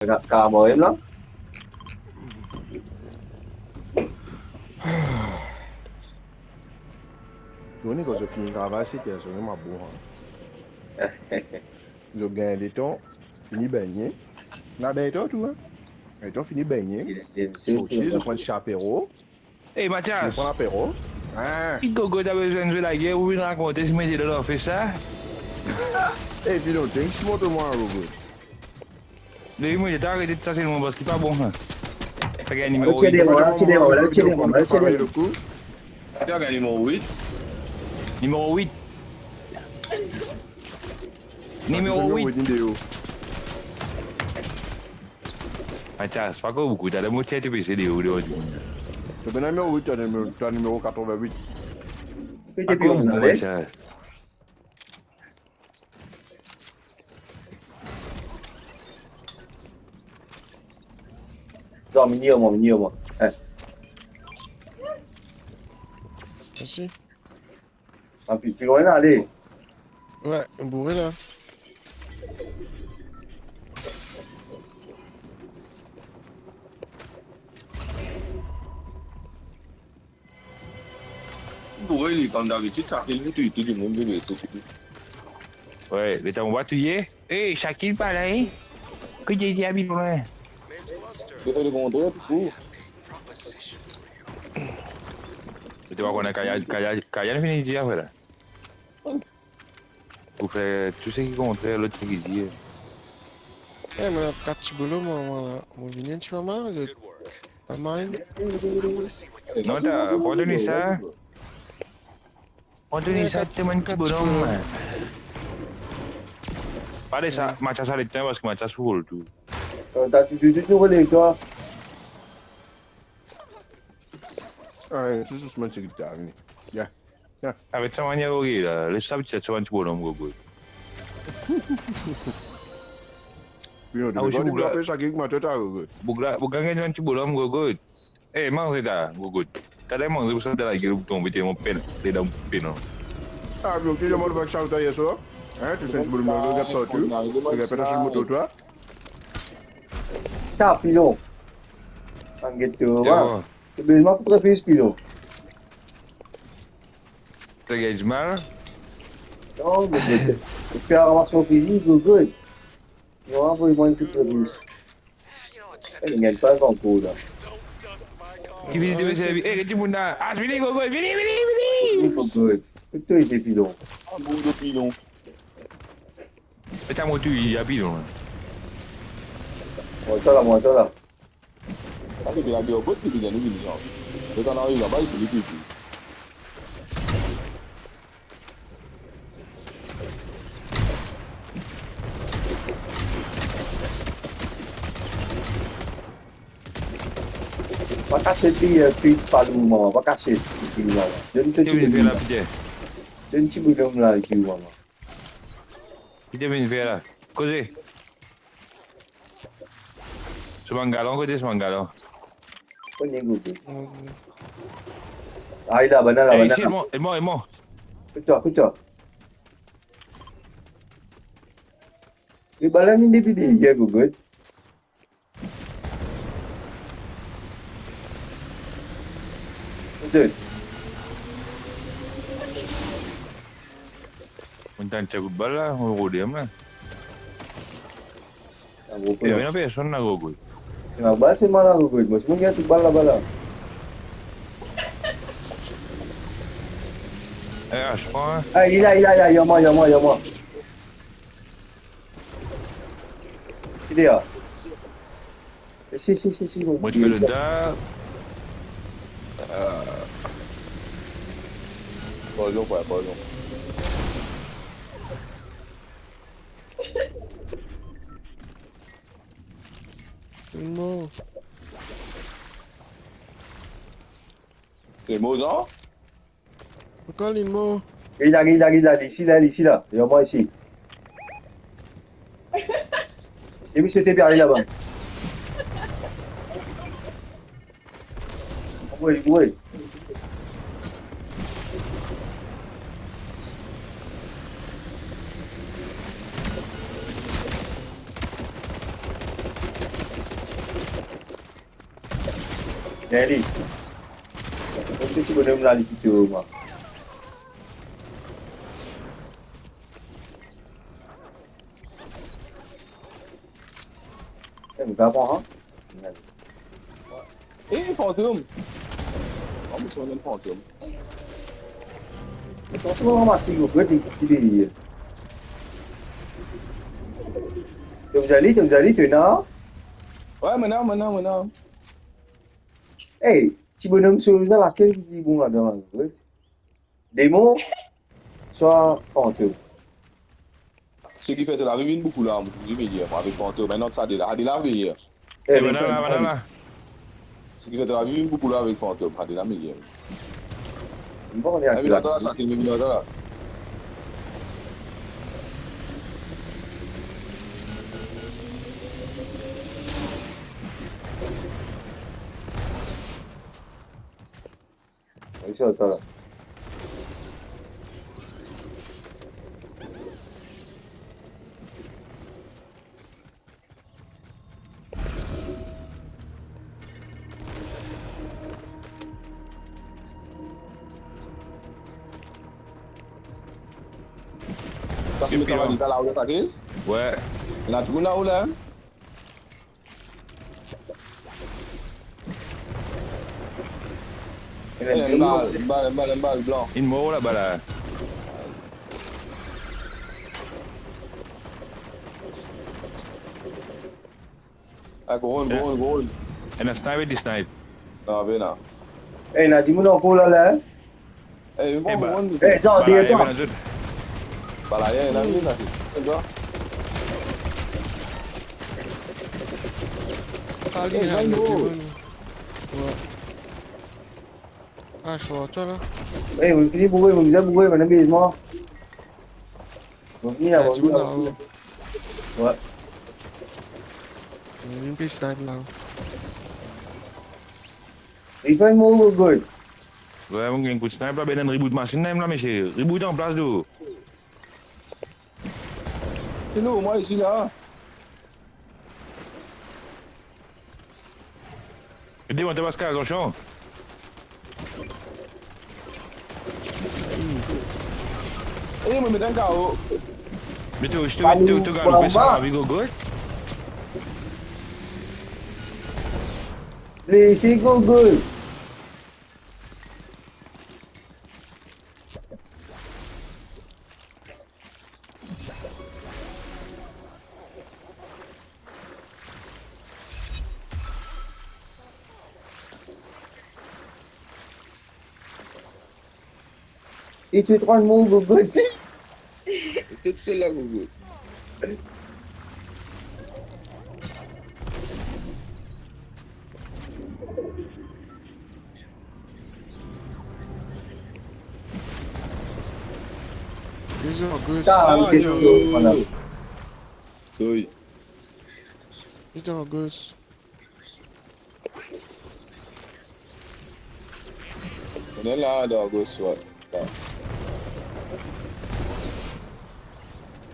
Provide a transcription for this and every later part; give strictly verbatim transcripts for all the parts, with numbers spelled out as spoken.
Ka-, kalamar la. Donn li, kan zot fini travay, se tel zot mem bon, an. Zot gagn letan, fini begne. Ena beton tou, an. Letan fini begne. Sorti, zot pran ti apero. Ey, Mathias. Zot pran apero. Ah. Ki Gogo ta bizin zwe lager, ou vinn rakonte si mo ete dan lafes la? Ey, Pilon, thanks, montre mwa Gogo. Li, mo, ta aret sa selman parski pa bon, sa. Sa gagn nimero wit. Ti devan, ti devan, ti devan, ti devan. Ti gagn nimero wit. Nimero wit. Nimero wit. Atann, pa ankor boukou, taler mo tir to pese deor, deor dimoun. To pena nimero wit, to nimero, to nimero katrovin-wit. Ankor boukou, Mathias. Non, mini, mwa, mini, mwa. Eh. Mersi. Ah, pli, pli lwin, ale. Wi, boure la. Boure li, kouma dabitid, sa finn touy tou dimoun, li, li, li. Wi, letan mo pa touye. Ey, Shakil pa la, eh? Ki dir, dir, abi, bon, eh? Li fer lekontrèr, pou. Li pa kone Kaya, Kaya, Kaya fini dir apre la. Pou fer tou seki kontrèr lot seki dir. Eh, mo ena kat ti bolo, mo, mo, mo vini enn ti moman, zot pa mind? Non, ta, pran to ni sa. Pran to ni sa, kat, to bann ti bonom. Kat ti bolo. Pale sa, Mathias ale tir, parski Mathias pou vol tou. Ata ti, ti, ti, nou relèv twa. Ah, tou dousman, ti, ti, vini. Ya. Avek sa manier oge la, les sa piti, sa bann ti bonom, Gogo. Yo, ah, osi, boug la, boug la, boug la gagn bann ti bonom, Gogo. Eh, manze ta, Gogo. Taler manze pou sot dan lagel, pou tonbe, telman pen, ledan pen, non. Ah, bro, ki demann bann sa ou ta yer swar? Hein, tou sa ti bonom la, regard partou. Regard, pena sou moto, twa. Ta, Pilon. Ann get to, wa. Bon. Te bizin pou trap plis, Pilon. Te gagn mal? Non, me, me, me, fer ramas mo fizi, Gogo. Non, avoy mwa enn kout de bous. Eh, li gagn pa gran kou la. Ki vini, vini, vini. Eh, ki dimoun la? Ah, vini, Gogo, vini, vini, vini. Vini, Gogo. Kot to ete, Pilon? Ah, boum de Pilon. Met amoto, li a Pilon la. Mwa, to la, mwa, to la. Sa, li pe al deor kot, li pe gagn vini, sa. Letan nou ariv laba, li fini tou. Pa kasiet li, eh, fil pa lou, mama, pa kasiet li, mama. Donn to ti bonom la. Donn ti bonom la, li, mama. Ki to vinn fer la? Koze. So bann galon, kote so bann galon? Kote Gogo? Ay, la, bann la, eh, bann la. Isi, mo, mo, mo. Kot twa, kot twa? Li bala vinn depi deryer, Gogo. Kote? Mo tann tir kout bal la, mo rode mwa. Ah, bon, eh, pena personn la, Gogo. Se la bal, se mwa la, Gogo. Mo, se mwa ki gagn tou bal laba la. Eh, ah, je prends, hein. Ah, li la, li la, li la, li la, mwa, li la, mwa, li la, mwa. Ki li la? Si, si, si, si, bon. Mwa, ti pe le da. Ah. Pardon, frère, pardon. Non. Se mo, non? Ankor li mor. Gagn la, gagn la, gagn la, li isi la, li isi la. Li anba isi. Li pe sote pe ale laba. Wi, wi. Gagn li. Kot se ti bonom la, li kite mwa. Eh, mo pa pran, an? Eh, fantom! Oh, mo ti pran fantom. Atansion, mo ramas li, mo pran li, ki li ye. To bizin li, to bizin li, to ena? Wi, mo ena, mo ena, mo ena. Ey, ti bonom soz la, lakel ki pli bon ladan la, wi? Demon, swa fantom? Seki fer to lavi vinn boukou la, mo trouv li meyer, mwa, avek fantom. Enn ant sa de la, sa de la meyer. Eh, eh, bann la, bann la. Seki fer to lavi vinn boukou la avek fantom, sa de la meyer. Bon, li... Ah, vinn atann la, sa, vinn, vinn atann la. Isi, atann la. Sa finn met sa la, ou la, sa ki? Wi. Ena dimoun la, ou la, en? Eh, enn bal, enn bal, enn bal, enn bal blan. Enn mor laba la. Ah, gro, gro, gro. Ena sniper, li snipe. Non, pena. Eh, ena dimoun ankor la, la, en? Eh, eh, ba, eh, Jean, ba, derrière toi. Ba la, eh, la, la, la. Eh, Jean. Ali, eh, Jean, gro. Wi. Ah, je vois toi là. Eh, mo fini boure, mo bizin boure, mo ena bezwen. Mo vini la, ah, mo vini la. Wi. Mo vinn pe snipe la. Li fer mo good. Wi, mo gagn kout snipe la, be ena reboot masinn la, misie. Reboot an plas, do. Se nou, mwa isi la. Devan to, Pascal, atansion. Eh, mo met enn K O. Met to, to, to, to, to, Pascal, gogo. Blese gogo. E tou trwa mo gogo ti. Eski to tousel la, gogo? He's on good. Ah, ok, yo. Voilà. Sorry. He's on good. On est là, dans gauche, ouais. Là.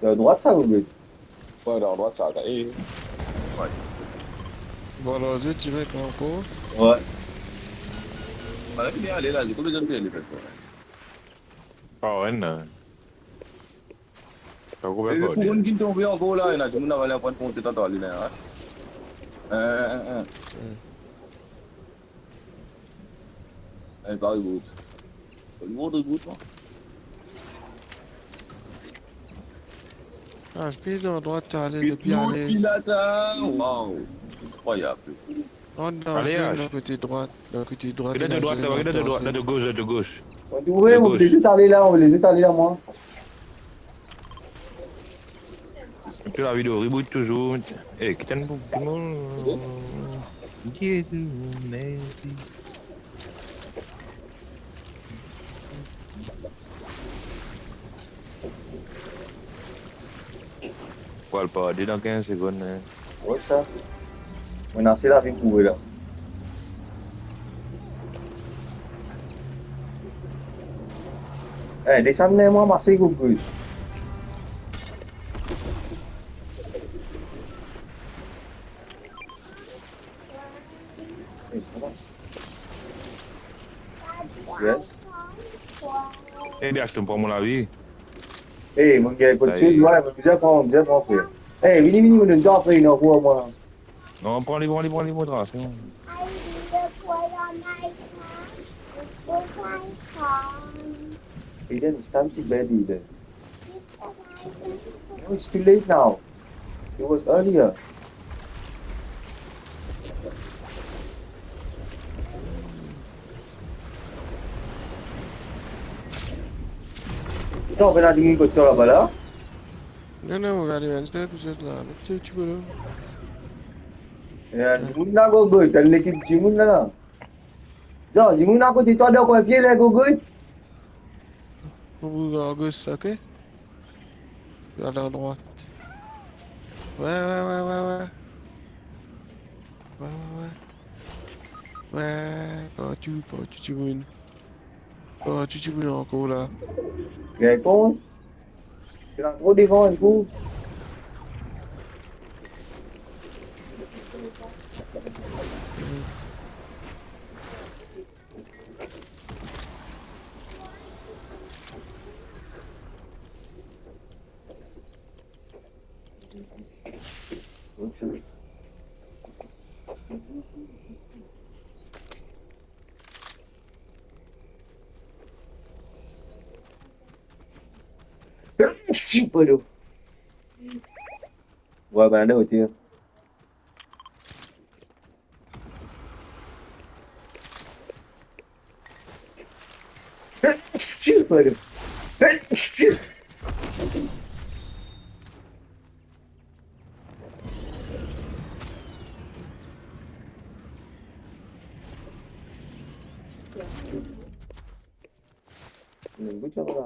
Dan drwat sa, ou bien? Ouais, dan drwat sa, ta, eh. Ouais. Bon, alors, je dirais qu'encore. Ouais. Voilà, bien aller là, j'ai pas besoin de aller faire ça. Ah ouais, non. Sa koupe. E, pou enn kinn tonbe ankor la, ena dimoun la, ale aprann konte tata li la, hein. Eh, eh, eh. Hmm. Eh, pa reboot. Reboot, reboot, non? Ah, je pèse dan drwat, ale, depi ale. Reboot, il atend. Waouh. Incroyable. Rant dan zone, dan kote drwat, dan kote drwat. Regarde de droite, regarde de droite, là, de gauche, là, de gauche. De gauche. Ouais, on les est allés là, on les est allés là, moi. Tu la vidéo reboot toujours. Eh, qui t'aime beaucoup. Dieu, merci. Pou al pardi dan kinz segonn, hein. Wi, sa. Mo ena ase lavi pou mourir la. Eh, desann la, mo ramase gro gro. Hey, koman? Yes. Eh, bien, achte pa mo lavi. Eh, mo gagn kot swiz, mo bizin pran, mo bizin pran, frer. Eh, vini, vini, mo donn twa apre, non, pou mwa. Non, pran li, pran li, pran li, mo tra, se bon. Eden, it's time to bed, Eden. No, it's too late now. It was earlier. Non, pena dimoun kot twa laba la. Non, non, mo gard bann zot la, met ti, ti boulou. Ena dimoun la, Gogo, to lekip dimoun la, la. Non, dimoun akote twa, dan kwin pie la, Gogo. Ou gard agos, ok? Gard adrwat. Wi, wi, wi, wi, wi. Wi, wi, wi. Wi, partou, partou dimoun. Partou dimoun ankor la. Gagn kont? Ena tro devan, dikou. Pardon. Wi, bann la oter. Pardon. Ena enn bout laba la.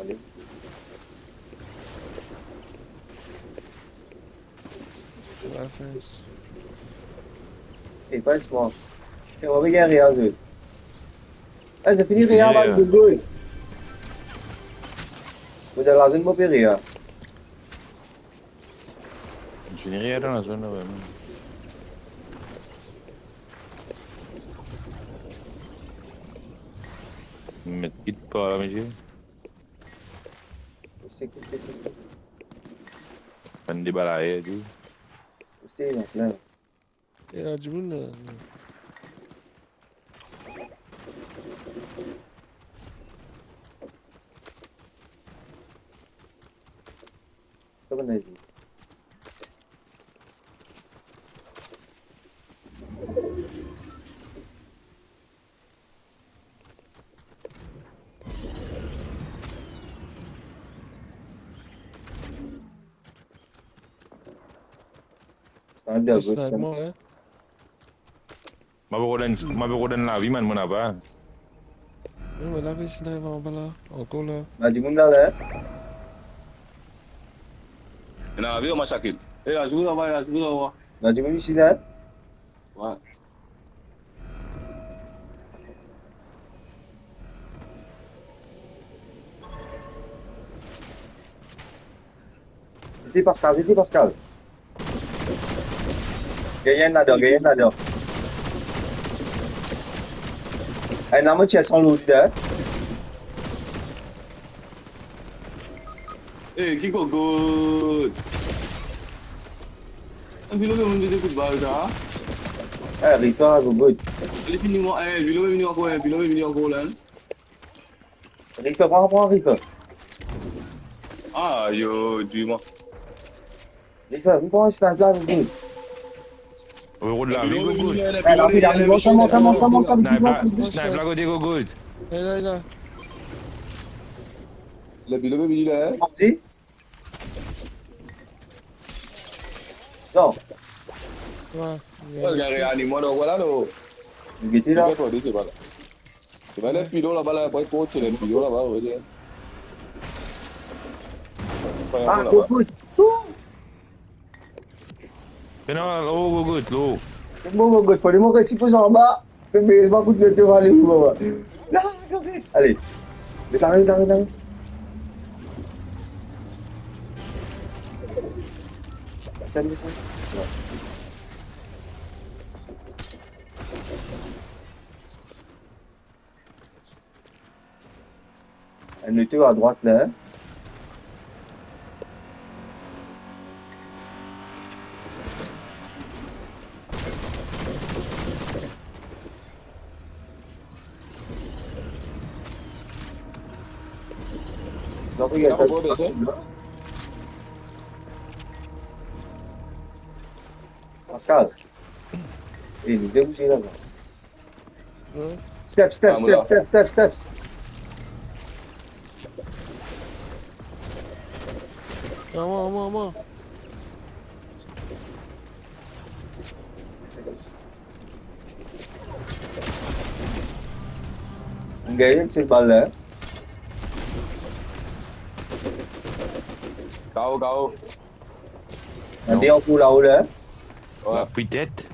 Ale. Eh, pa espoir. Eh, mo pe gagn real, zot. Eh, zot fini real, bann Gogo. Mo dan lazone, mo pe real. Fini real dan lazone la, wi. Met kit par la, misie. Bann debalayer, tou. Ena dimoun la. Snipe de agos, snipe mwa, wi. Mo pe rod enn, mo pe rod enn lavi, man, mo napa. Non, mo lavi snipe anba la, ankor la. Ena dimoun la, la, eh? Ena lavi, mo sakit. Eh, ena dimoun anba, ena dimoun anba. Ena dimoun isi la, eh? Wi. Zete Pascal, zete Pascal. Gagn enn ladan, gagn enn ladan. Enn la mo tir san lour li la. Eh, ki kokout! Bilo pe vinn kout bal sa. Eh, Rifa, kokout. Li fini mwa, eh, Bilo pe vini ankor, eh, Bilo pe vini ankor la. Rifa, pran, pran, Rifa. Ah, yo, twi mwa. Li fer, vinn pran snipe la, Gogo. Rod lavi, Gogo. Eh, lavi, lavi, monte, monte, monte, monte, vinn pran snipe la. Snipe la, kote Gogo? Li la, li la. Le Bilo, le Bilo, hein? Parti. Tiens. Ouais. Oh, il a réanimé, donc voilà, le. Il était là. Regarde, toi, c'est pas là. Se bann pilon laba la, pa kot se bann pilon laba, wi. Ah, kokout. Pena, oh, kokout, lo. Bon, kokout, fode mo resi poz anba. Pe beze pa kout lete vale ou anba. Ah, ok, ok. Ale. Met lame, met lame, met lame. Desann, desann. Wi. Enn loto adrwat la, en. Pascal. Eh, nou debouze la, la. Hmm. Steps, steps, ah, steps, steps, steps, steps. Avan, avan, avan. Gagn enn sel bal la, en. K O, K O. Non. Ena de ankor lao la, en. Wi. Ba, petet.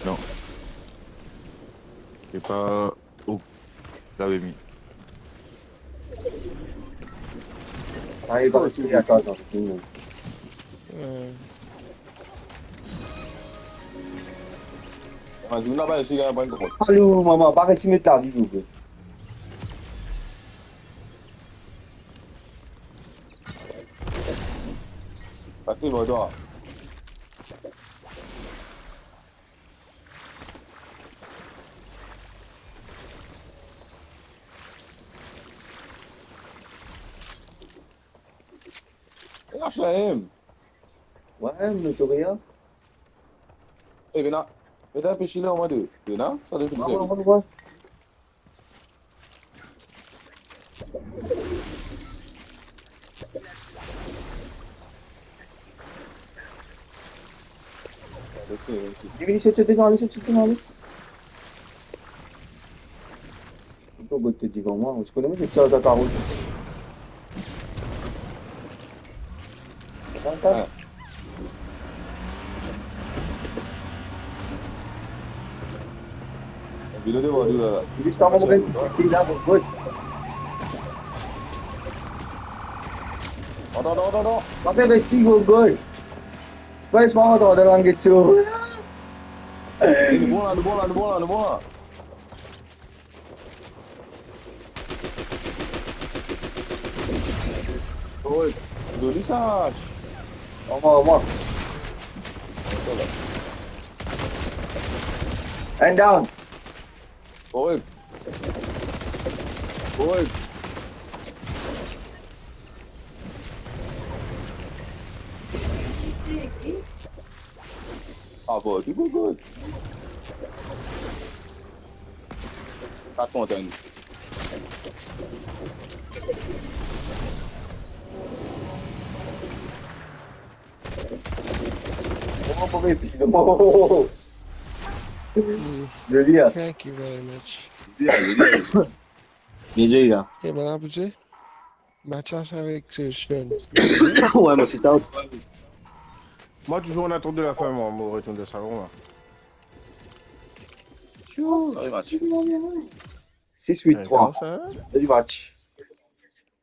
Non. Se pa, oh, lavi mi. Ah, li pa resi, atann, atann. Hmm. Ah, dimoun la pa resi, la, pa enn konpran. Alou, mama, pa resi met lavi, bro. Patrick, bon, twa. Lach la, em. Wi, notoria. Eh, vinn la. Met enn pe sila, omwin de. Vinn la, sa de fini. Wi, wi, wi, wi. Resi, resi. Vini, vini, sot, sot devan, ale, sot, sot devan, ale. Li pou bout devan mwa, ou ti kone mwa, se tir dan karo. Atann, atann. Ah. Vinn devan nou la. Zis avan mo gagn, li la, bon, good. Atann, atann, atann, atann. Pa fer resi, bon, good. Pa les mwa rant dan langet so. Eh, nou bon la, nou bon la, nou bon la, nou bon la. Oi, zoli sa. Omwin, omwin. Enn down. Oi. Oi. Ah bon, li bon, bon. Pa kontan. Oh, mauvais film. Mm. Joli, hein. Thank you very much. Bien, bien. Bien joué, gars. Eh ben, là, tu sais, match ça avec ce jeune. Ouais, mais c'est top. Moi, toujours en attente de la fin, moi, mon retour de salon, là. Tchou, allez, match. Six huit trois. Bel match.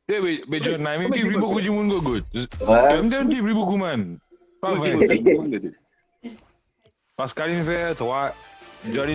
Eh, mais, mais John, là, même plus beaucoup de monde go good. Ouais. Même plus beaucoup, man. Pas vrai. Pascal, il fait trois. John,